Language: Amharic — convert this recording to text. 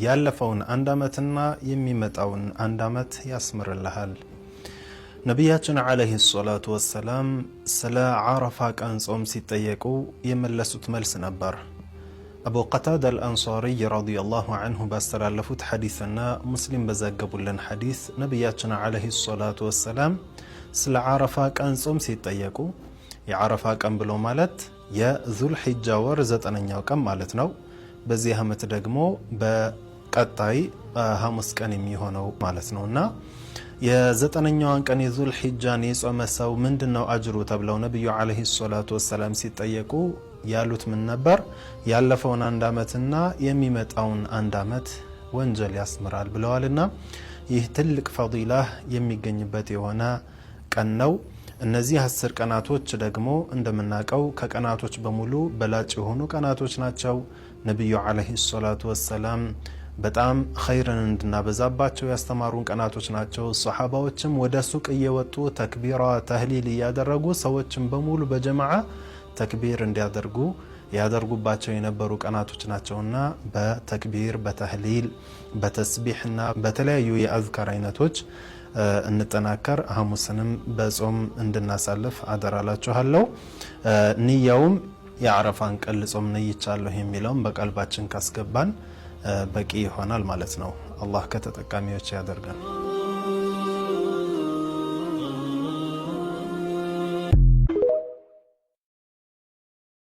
ያለፈውን አንድ ዓመትና የሚመጣውን አንድ ዓመት ያስምርልሃል። ነቢያችን ዓለይሂ ሰላቱ ወሰላም ስለ ዓረፋ ቀን ጾም ሲጠየቁ የመለሱት መልስ ነበር። አቡ ቀታዳ አልአንሳሪይ ረዲየላሁ አንሁ ባስተላለፉት ሐዲስና ሙስሊም በዘገቡልን ሐዲስ ነቢያችን ዓለይሂ ሰላቱ ወሰላም ስለ ዓረፋ ቀን ጾም ሲጠየቁ፣ የዓረፋ ቀን ብሎ ማለት የዙል ሒጃ ወር 9ኛው ቀን ማለት ነው። በዚህ ዓመት ደግሞ በቀጣይ ሐሙስ ቀን የሚሆነው ማለት ነው፣ እና የ9ኛዋን ቀን የዙል ሒጃን የጾመ ሰው ምንድነው አጅሩ ተብለው ነቢዩ ዓለይሂ ሰላቱ ወሰላም ሲጠየቁ ያሉት ምን ነበር? ያለፈውን አንድ ዓመትና የሚመጣውን አንድ ዓመት ወንጀል ያስምራል ብለዋልና ይህ ትልቅ ፈዲላ የሚገኝበት የሆነ ቀን ነው። እነዚህ 10 ቀናቶች ደግሞ እንደምናውቀው ከቀናቶች በሙሉ በላጭ የሆኑ ቀናቶች ናቸው። ነቢዩ ዓለይሂ ሰላቱ ወሰላም በጣም ኸይርን እንድናበዛባቸው ያስተማሩን ቀናቶች ናቸው። ሰሓባዎችም ወደ ሱቅ እየወጡ ተክቢራ ተህሊል እያደረጉ ሰዎችን በሙሉ በጀማዓ ተክቢር እንዲያደርጉ ያደርጉባቸው የነበሩ ቀናቶች ናቸውና በተክቢር፣ በተህሊል፣ በተስቢሕና በተለያዩ የአዝካር አይነቶች እንጠናከር። ሐሙስንም በጾም እንድናሳልፍ አደራላችኋለሁ። ንያውም የዓረፋን ቀን ልጾም ነይቻለሁ የሚለውም በቀልባችን ካስገባን በቂ ይሆናል ማለት ነው። አላህ ከተጠቃሚዎች ያደርገን።